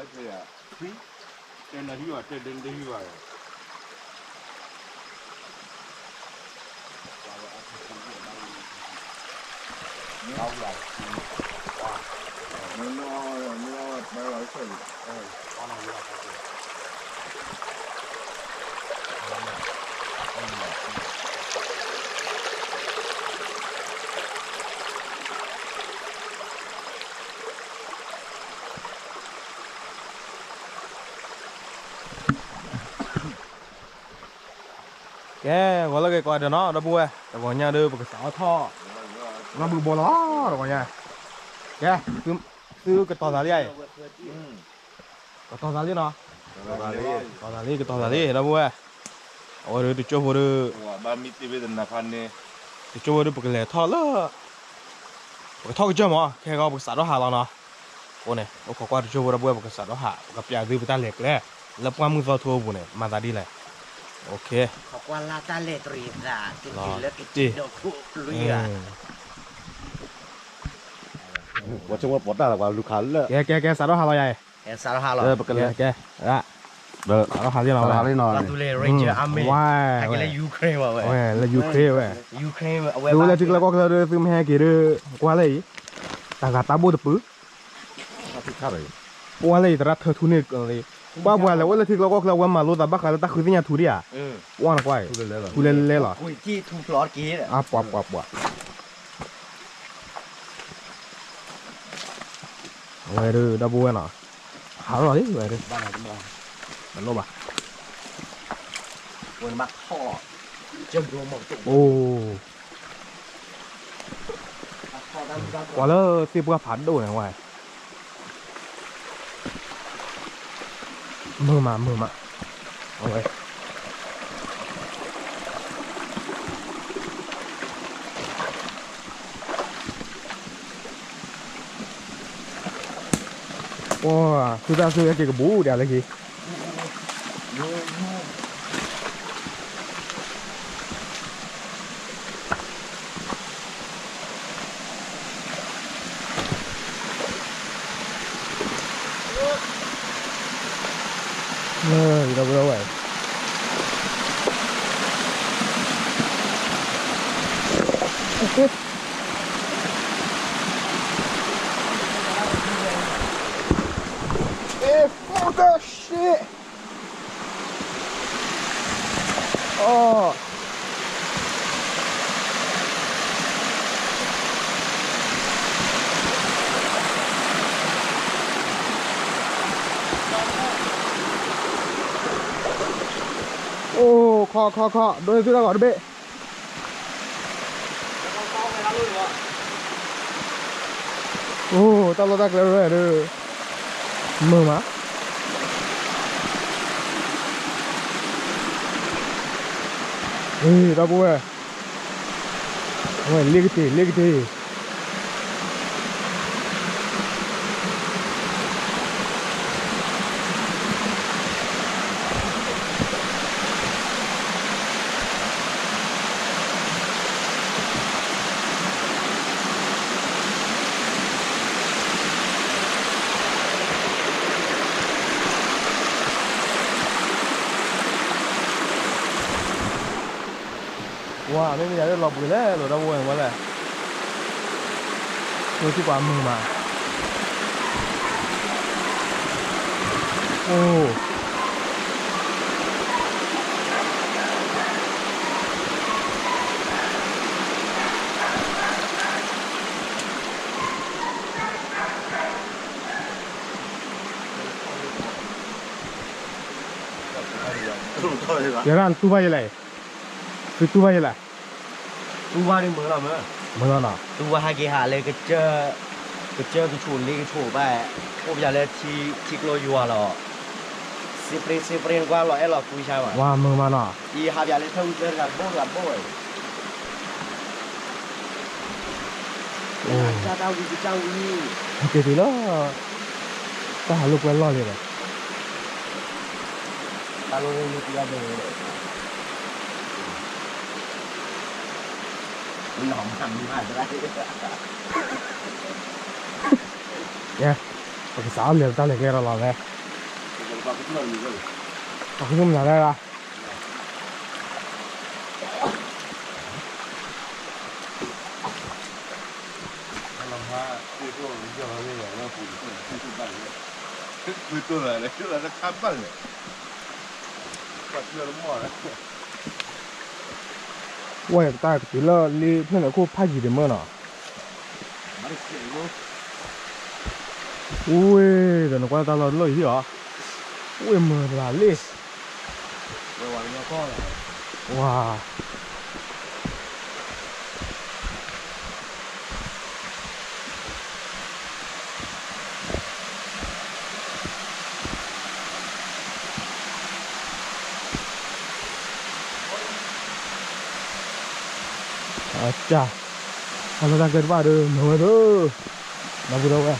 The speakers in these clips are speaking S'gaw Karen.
တဲနဟံၣ်ဘၣ် တဲဒဲနတဟံၣ်ဘၣ်ဒီး ကဲ ဂီၤလၢဂ့ၤကိးဂၤဒဲးနီၤ ဒီပုၢ်ဝဲၢ် တဂီၤညါဒီး ပကစးထီၣ်ထီၣ် နီၢ်ဘုဘီလီၤ တဂီၤညါ ကဲ သုကတီၤသးလံဧါအံၤ ကတီၤသးလံနီၤ ကတီၤသးလံ ကတီၤသးလံ ဒီပုၢ်ဝဲၢ် အဝဲဒီးတကၠိဖိဒီး တကၠိဖိဒီးပကလဲၤထီၣ်လၢ ပကထီၣ်ကစၢၢ်မး ခဲဂီၤပကစးထီၣ်ဟးလီၤနီၤ အဃိန့ၣ် အိၣ်ခိးကွၢ်တကၠိဖိ ဒီပုၢ်ဝဲၢ် ပကစးထီၣ်ဟး ပကပျးသုပတၢ်လဲၤကျဲ လၢပှၢ်မုၢ်သီထိအပူၤန့ၣ် မၤသးဒ်လဲၣ် အိၣ်ခ့ ကွၢ်လၢတၢ်လဲၤတရံးသး က့ၤလၢက့ၤဒီခိၣ်လွံၢ်ဂၤ ပှၤဆိကမိၣ်ပီးတၢ်လီၤ ပှၤလူၤခးလၢ ကဲ ကဲ ကဲ စးထီၣ်ဟးလီၤယၤအံၤ စးထီၣ်ဟးလီၤ ကဲ ကဲ စးထီၣ်ဟးလံနီၤ စးထီၣ်ဟးလံနီၤ ဝဲ လၢ Ukraine ဝဲ သုဝဲလၢထံကျါကီၢ်ချၢဒီး သုမ့ၢ်ဟဲက့ၤဒီး ကွၢ်လၢအံၤ တၢ်ဂၤတၢ်ဘိၣ်တပုၢ် ပှၤလၢအံၤသရၣ်ထၢထူန့ၣ်လံ ပှၤပှၤလဲၤအိၣ်လၢထံကျါကီၢ်ချၢ အဝဲမၤလိသးဘၣ်ဃးလၢတၢ်ဃုသ့ၣ်ညါထူဒံးဧါ ပှၤနကွၢ်အံၤ ထူလဲလဲလီၤ ပှၤပှၤပှၤ အဝဲဒၣ်ဒီပုၢ်ဝဲၢ်နီၤ ဟးထီၣ်လံဝဲဒၣ် တလိၣ်ဘၣ် အိၣ် ပှၤလၢသ့ၣ်ပှၢ်ဖးဒိၣ်န့ၣ်ဝဲ မုာ်မး မုာ်မး အဝဲ ပှၤ သုတၢ်သုဟဲက့ၤကဘူးဒံးလၢခံ လၢဒီပုၢ်ဝဲၢ် Hey, fuck that shit! Oh. အိၣ် ခီ ခီ ခီ ဒိးန့ၢ်သုတၢ်ဂီၤတဘ့ၣ် အိၣ် တၢ်လီၢ်တၢ်ကျဲဝဲဒၣ် မုာ်မး ဒီပုၢ်ဝဲၢ် အဝဲလ့ကတ့ၢ် လ့ကတ့ၢ် ဝါ မ့မ့ၢ်ယၤလၢလီၤဘှံးလဲၣ် လိာ်ဒီပုၢ်ဝဲၢ်ဝဲလဲၣ် လၢထံပှၤမုာ်မး အိၣ် ယရၣ်နတူၢ်ဘၣ်ယဲလဲၣ် သုတူၢ်ဘၣ်ယဲလဲၣ် တူၢ်ဘၣ်ဒ်မုာ်လီၤမး မုာ်လီၤနီၤ တူၢ်ဘၣ်ဟဲက့ၤဟးလၢ ကစၢၢ်ကဆိးလ့ကဆိးဘၣ် အိၣ်ပယၤလၢ ထံကျိယွၤလီၤ စ့ပြ့စ့ပြ့နကွၢ်လီၤအဲၣ်လီၤကွံဆါဘၣ် ဝါမုာ်မးနီၤ အံၤဟးပယၤလၢထၢၣ်ဝံၤကျၢၢ်တဂၤတဘိတဂၤတဘိ တၢ်ဝံၤကစၢ်ဝံၤ က့ၤတုၤလီၤ တၢ်ဟးလိာ်ကွဲလီၢ်လံဒီး တၢ်လိာ်လၢလၢပယီၤဘဲ မၤမၤသရၣ် ယဲ ပကစးအီၣ်လဲၤပတၢ်လဲၤကျဲဒီးလီၤလဲၣ်. ပကမၤလဲၣ်. ဝဲပတၢ်ကတုၤလၢလ့ဖျၢၣ်န့ၣ် ခိၣ်ဖးယံၤတမၢနီၤ. ဝ့ၢ်ဒီးနကွၢ်တၢ်လီၢ်တလီၢ်အံၤဟံၣ်အီၤ, ဝ့ၢ်မုာ်လၤလ့ၣ်, ဝါ အကၢ်, တၢ်လီၢ်တၢ်ကျဲတဖၣ်ဒီး မၤဝဲဒၣ်, ဒီပုၢ်ဒီဝဲၢ်,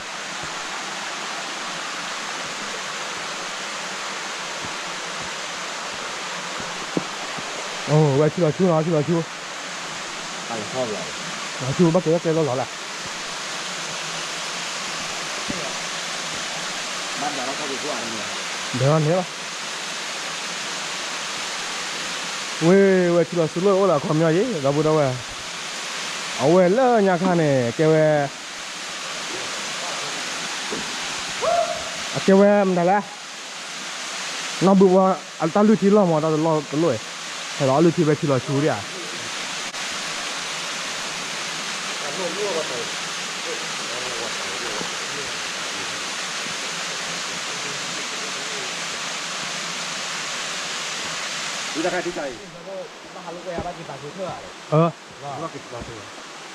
အိၣ်ဝဲထံလီၤဆူနီၤ, ထံလီၤဆူ, လီၤဆူဘၣ်က့ၤဘၣ်ကျဲလီၤလီၤလဲၣ်. ဒီးန့ၣ်လီၤ. ဝ့ၢ်ဝဲထံလီၤဆူလၢအိၣ်လၢအခီပညီယံၤ ဒီပုၢ်ဒီဝဲၢ်, အဝဲလၢညါခါန့ၣ် ကဲဝဲ, အကဲဝဲမတၤလဲၣ်, နီၢ်ဘုဘီအတၢ်လုၢ်ထံလီၢ်မး တၢ်တလီၢ်တလီၢ်အံၤ, ဟဲလီၤအီၣ်လုၢ်ထံဖဲထံလီၤဆူဒၣ်ဧါ.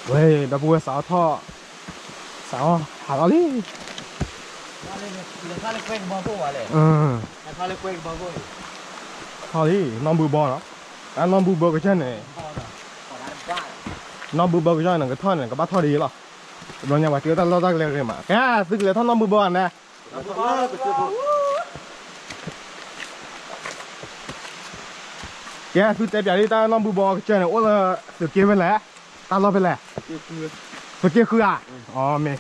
ဝဲ ဒီပုၢ်ဝဲၢ်စးထီၣ်, စးထီၣ်ဟးလီၤလံ. ထီၣ်လံ နီၢ်ဘုဘီနီၤ, တၢ်နီၢ်ဘုဘီကစၢၢ်န့ၣ်, နီၢ်ဘုဘီကစၢၢ်န့ၣ် ကထီၣ်န့ၣ် ကဘၣ်ထီၣ်ဒ်အံၤလီၤ. တဘျီညါပှၤတဲတၢ်လီၢ်တၢ်ကျဲဂ့ၤမး, ကဲသုကလဲၤထီၣ်နီၢ်ဘုဘီန့ၣ်, ကဲသုတဲပၠးဒ်တၢ်နီၢ်ဘုဘီကစၢၢ်န့ၣ် အိၣ်လၢသုးက့ဖဲလဲၣ်, တၢ်လီၢ်ဖဲလဲၣ်, သုးက့ဃုဧါ, အမ့ၢ်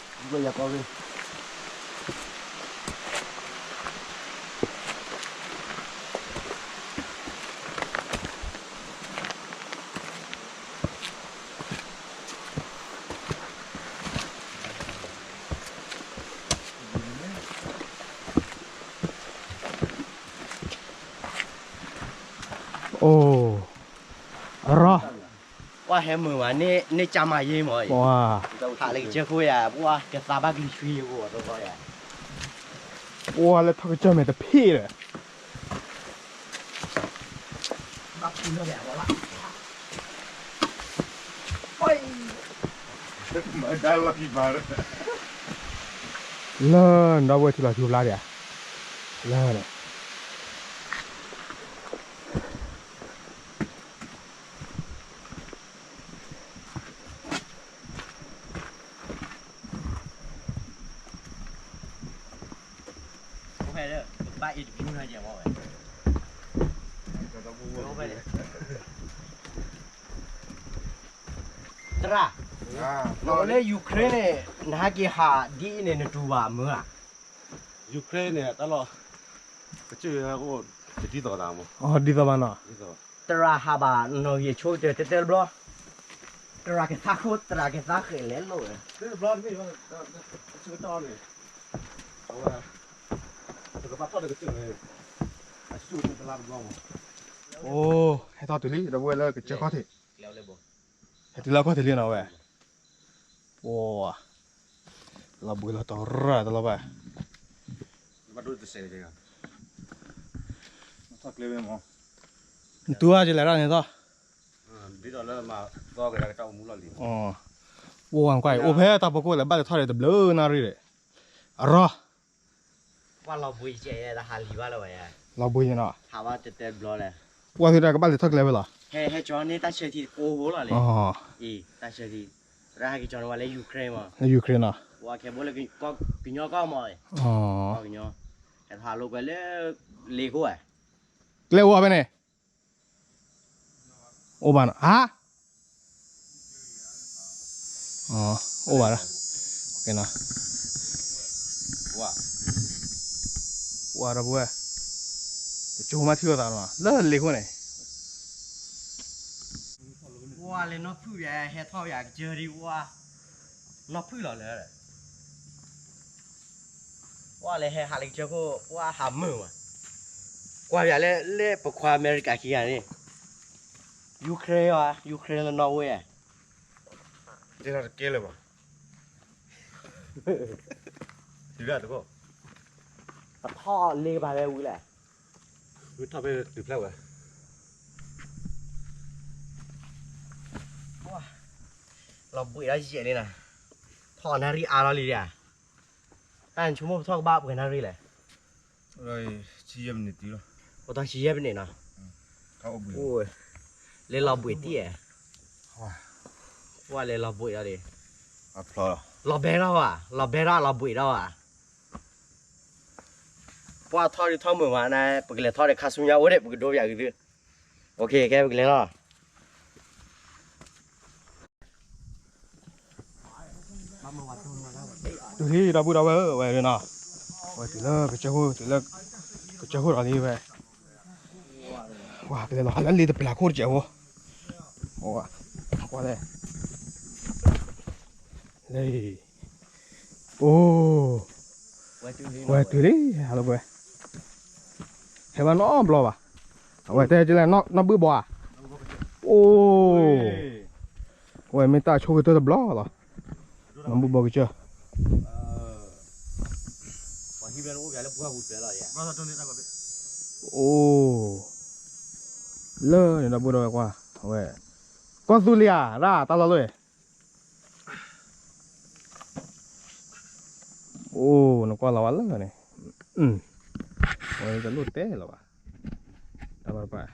အိၣ်, အရီ, ကွၢ်ဟဲမုာ်မး, န့ၣ်ကၢ်မၤယ့မး, ဟးလၢကစၢၢ်ခိၣ်ယၤ, ပှၤကသါဘၣ်ကလံၤဆှံယိ, ပှၤလၢထီၣ်ကစၢၢ်မဲာ်တဖ့ၣ်ဒီး လၢဒီပုၢ်ဝဲၢ်ထံလီၤဆူဖျါဒံးဧါ, လၢန့ၣ် သရၣ်, နအိၣ်လၢ Ukraine န့ၣ် နဟဲက့ၤဟးဒ်အံၤန့ၣ် နတူၢ်ဘၣ်မုာ်ဧါ. Ukraine န့ၣ် တၢ်လီၢ် ကစၢၢ်အိၣ် တဒ်သိးသးမး, ဒ်သိးဘၣ်နီၤ, သရၣ်ဟးဘၣ်နီၣ်ဂံၢ်အဆိကတၢၢ် တဲတဲတဘျီ, သရၣ်ကသါခိၣ် သရၣ်ကသါဃဲးလဲၤလိာ်ဝဲ, တဘျီတမ့ၢ် ဆၢကတီၢ်န့ၣ် အဝဲ ပကဘၣ်ထီၣ်လၢကစၢၢ်န့ၣ် အဆိကတၢၢ်တလါတဘျီမး, အိၣ် ဟဲထီၣ်တုၤလံ ဒီပုၢ်ဝဲၢ်လၢကစၢၢ်ခီၣ်ထံး, ဟဲတုၤလၢခီၣ်ထံးလံနီၤဝဲ, ပှၤ လီၤဘှံးလီၤတီၤရၢ်တလီၤဘၣ်, နတူၢ်ဘၣ်ကလဲၤရၣ်န့ၣ်သီ, ပှၤကွၢ်အံၤ အိၣ်ဖဲတၢ်ဖီခိၣ်လဲၣ် ဘၣ်လဲၤထီၣ်ဒီးတဘျုးနၣ်ရံၣ်ဒီး, အရီ လီၤဘှံးနီၤ, ပှၤသုတၢ်ကဘၣ်လဲၤထီၣ်ကျဲဝဲလီၤ, လၢ Ukraine နီၤ, ကျဲအိၣ်ဖဲန့ၣ်, အိၣ်ဘၣ်နီၤ, ဟါ, အိၣ်ဘၣ်, ဝါ ပှၤဒီပုၢ်ဝဲၢ်, ကၠိမးထံၣ်လိာ်သးနီၤ လၢလ့ခိၣ်န့ၣ်, ပှၤလဲၤနီၢ်ဖုၣ်ယၤ ဟဲထီၣ်ယၤကစၢၢ်ဒံးဝဲ, နီၢ်ဖုၣ်လီၤလၢ ပှၤလဲၤဟဲဟးလၢကစၢၢ်ခိၣ် ပှၤဟးမုာ်ဝဲ, ကွၢ်ယၤလၢ လၢပခွါအမဲရကၤခံဂၤန့ၣ်, Ukraine အီၤ Ukraine လၢနီၣ်ဝ့ၣ်, တကဲလၢၤဘၣ်, တုၤဒၣ်တကိၣ်, အထီၣ်လ့ကပၤလၢဝံၤလဲၣ်, ဝံၤထီၣ်ဖဲတုၤဖျဲၣ်ဝဲ လီၤဘှံးဒီးယဲၢ်လံနီၤ, ထီၣ်နၣ်ရံၣ်အါလီၤလံဧါ, တၢ်နဆိကမိၣ်ပထီၣ်ကဘၣ်ပှဲၤနၣ်ရံၣ်လဲၣ်, ဆံယဲၢ်မံးနံးတုၤလီၤ, အိၣ်တၢ်ဆံယဲၢ်မံးနံးနီၤ, လၢလီၤဘှံးတံၢ်ဧါ, ပှၤလဲၤလီၤဘှံးဒီးဒံး, လီၤဘဲထီၣ်ဘၣ် လီၤဘဲထီၣ်လီၤဘှံးဒီးဘၣ် ပှၤထီၣ်ဒုးထီၣ်မုာ်မးန့ၣ် ပကလဲၤထီၣ်ဒီးခါဆူညါအိၣ်ဒီး ပကဒိပယၤကသု, ကဲ ပကလဲၤလီၤ, တုၤလံဒီပုၢ်ဒီဝဲၢ်ဧၢ ဝဲဒၣ်နီၤ, ဝဲတုၤလၢကစၢၢ်ခိၣ် တုၤလၢ ကစၢၢ်ခိၣ်ဒီးလံဝဲ, ပှၤကလဲၤလီၤဟးလၢလ့တပျၢ်ခိၣ်တစဲးဖိ, ကွၢ်လဲၣ် အိ ဝဲတုၤလံ ဟဲလီၤပှဲၤ, ဟဲဘၣ်နီတဘျီဘၣ်, အဝဲတဲကလဲၣ်နီၢ်ဘုၣ်ဘီဧါ, အိ ဝဲမ့ၢ်တၢ်ဆိၣ်ဂ့ၤတၢၢ်တဘျီလီၤ, နီၢ်ဘုၣ်ဘီကစၢၢ် အိ လၢန့ၣ်ဒီပုၢ်ဒီဝဲၢ်ကွၢ်, အဝဲ ကီၢ်သူလ့ၤဧါ ဒၣ်တၢ်လီၢ်လီၤ, အိ နကွၢ်လီၤဝဲလၢန့ၣ်, ဝဲတလိၣ်တဲလၢၤဘၣ်, တၢ်လီၢ်တဖၣ်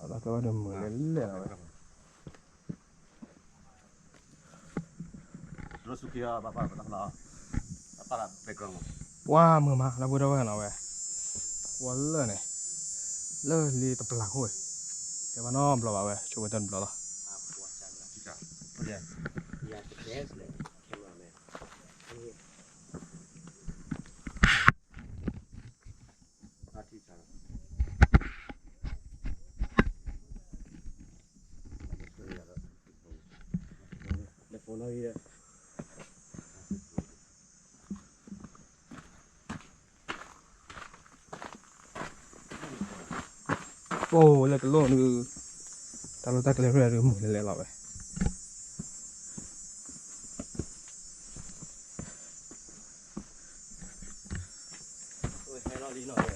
အတၢ်ကဝဲဒၣ်မုာ်လဲၣ်လဲၣ်လီၤဝဲ, ပှၤမုာ်မး ဒီပုၢ်ဒီဝဲၢ်နီၤဝဲ, ကွၢ်လၢန့ၣ်, လၢလ့တပျၢ်ခိၣ်, ဟဲဘၣ်နီတဘျီဘၣ်ဝဲ ဆိၣ်ဝဲတၢၢ်တဘျီလီၤ. အိ လၢတလိၣ်ဒုး, တၢ်လီၢ်တၢ်ကျဲဖဲဒုးမုာ်လဲၣ်လဲၣ်လီၤဝဲ.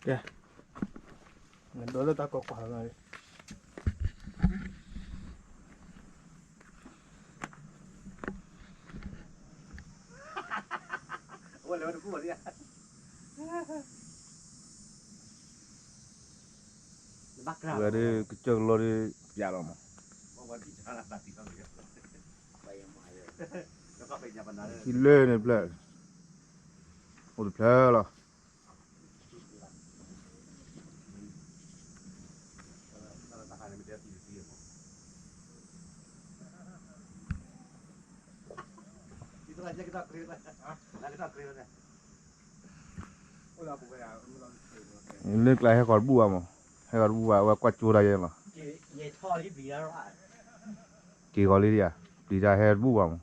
ကဲ, နဒိးလၢတၢ်ကီကီၢ်လီၤ. ဝဲဒၣ်ကစၢၢ်ကလိဒုး ပျးလီၤမး, ထံလၢန့ၣ်ဖျၢၣ်, အိၣ်တဖျၢၣ်လီၤ. လၢကျါဟဲဃီၤတဘူၣ်ဘၣ်မး, ဟဲဃီၤတဘူၣ်ဘၣ် အဝဲကွၢ်ကၠိတၢ်ယဲလီၤ. က့ၤဃီၤလံဒံးဧါ, ပျံၤတၢ်ဟဲတဘူၣ်ဘၣ်မး,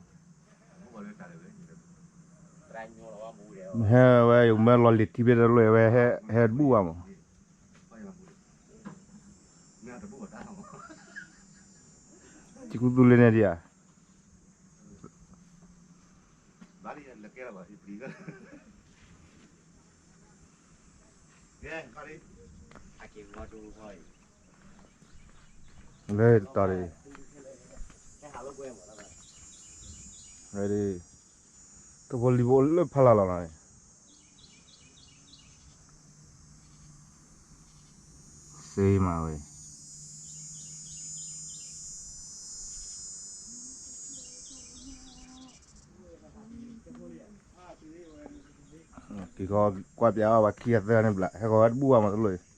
ဟဲဝဲယကမၢလီၤလံၤထံဘ့ၣ်တလိၣ်ဝဲ ဟဲတဘူၣ်ဘၣ်မး, ထံကူသူလ့ၤန့ၣ်ဒံးဧါ. လၢတတီၤဒံး, ready, ကဘီလံၤဘိလၢဖးလၢ်လီၤနီၤ, စ့မးဝဲ, က့ၤဃီကွၢ်ပျးအီၤဘၣ်ခံဂၤသၢဂၤန့ၣ်ဘျး ဟဲဃီၤဝဲတဘူၣ်ဘၣ်မးတလိၣ်အံၤ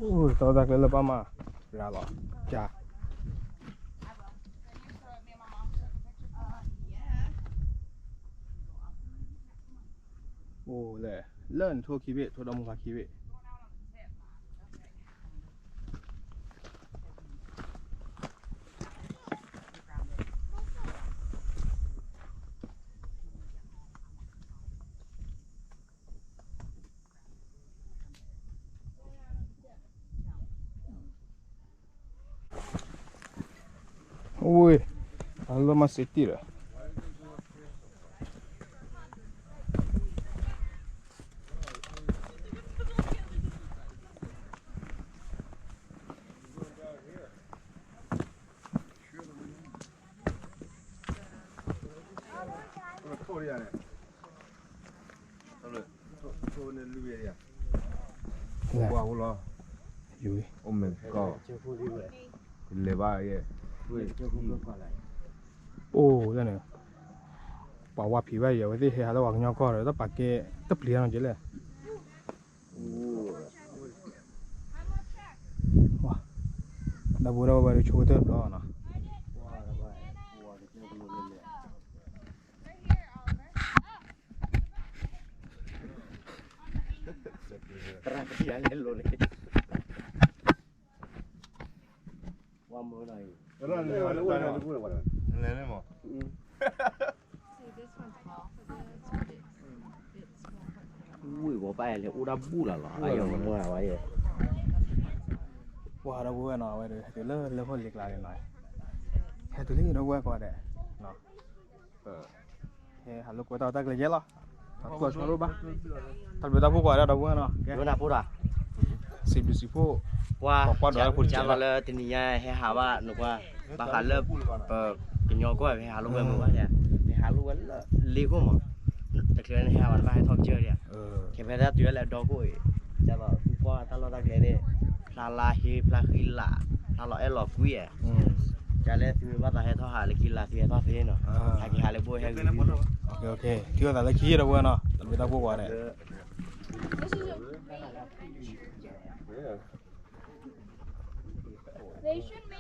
အိၣ်တၢ်တၢ်ကျဲလၢပၢ်မၤရၤလီၤ, ကၢ, အိၣ်လဲၣ်, လၢနထိခံဘ့ၣ် ထိဒီမူဖးခံဘ့ၣ်. ဝ့ၢ်, အလီၢ်မၤစ့တံၢ်ဒီး အိၣ်လၢန့ၣ်, ပှၤဝါဖံးဘၣ်အံၤ အဝဲသ့ၣ်ဟဲဟးလၢပှၤကညီကီၢ်ဒီး တၢ်ပာ်ကဲ တပျံၤနီၤကဲလဲၣ်. ဒီပုၢ်ဒီဝဲၢ်တဆိကတၢၢ်တဘျီနီၤ. ဝ့ၢ်ဝီၤပၢ်လဲၤအိၣ်ဒၣ်ဘူၣ်လၢ်လီၤ, အယီၤမၤမုၢ်ဝဲ, ပှၤဒီပုၢ်ဝဲၢ်နီၤ အဝဲဒီးဟဲတုၤလၢလၢဟိၣ်လ့ကျါန့ၣ်နီၤ, ဟဲတုၤလံဒီပုၢ်ဝဲၢ်ကိးဂၤဒဲး ဟဲဟးလိာ်ကွဲတၢ်တၢ်ကျဲယဲလီၤ, တၢ်ဘျုးတၢ်ဖှိၣ်ကိးဂၤဒဲး ဒီပုၢ်ဝဲၢ်နီၤ, ဝဲနၢ်ဖိဒီး စံးဘျုးစံးဖှိၣ်, ပှၤကွၢ်ဒီးဖိတကဲလီၤလၢတနံၤညါဟဲဟးဘၣ်နကွၢ်, ဘၣ်ဃးလၢ ပကညီကီၢ် ပဟဲဟးလိာ်ကွဲမုာ်ဘၣ်, ပဟဲဟးလိာ်ကွဲလၢလ့ခိၣ်မး, တချုးန့ၣ်ဟဲဟးဘၣ်တဘၣ်ဟဲထီၣ်ကစၢၢ်ဒံး, ခဲဖဲတၢ်တုၤလၢအဒီခိၣ်အံၤ, ကၢ်လီၤသူကွၢ်တၢ်လီၢ်တၢ်ကျဲသ့ၣ်, ဖျါလါဟ့ဖျါဃံလၤ, ဖျါလီၤအဲၣ်လီၤကွံ, ကၢ်လၢသုဘၣ်သးဟဲထီၣ်ဟးလၢခံလါသုဟဲထီၣ်သ့နီၤ, ဟဲက့ၤဟးလၢဘိဟဲဂ့ၤ, ထံၣ်လိာ်သးလၢခံဒီပုၢ်ဝဲၢ်နီၤ, တၢ်ဘျုးတၢ်ဖှိၣ်ကိးဂၤဒဲး They shouldn't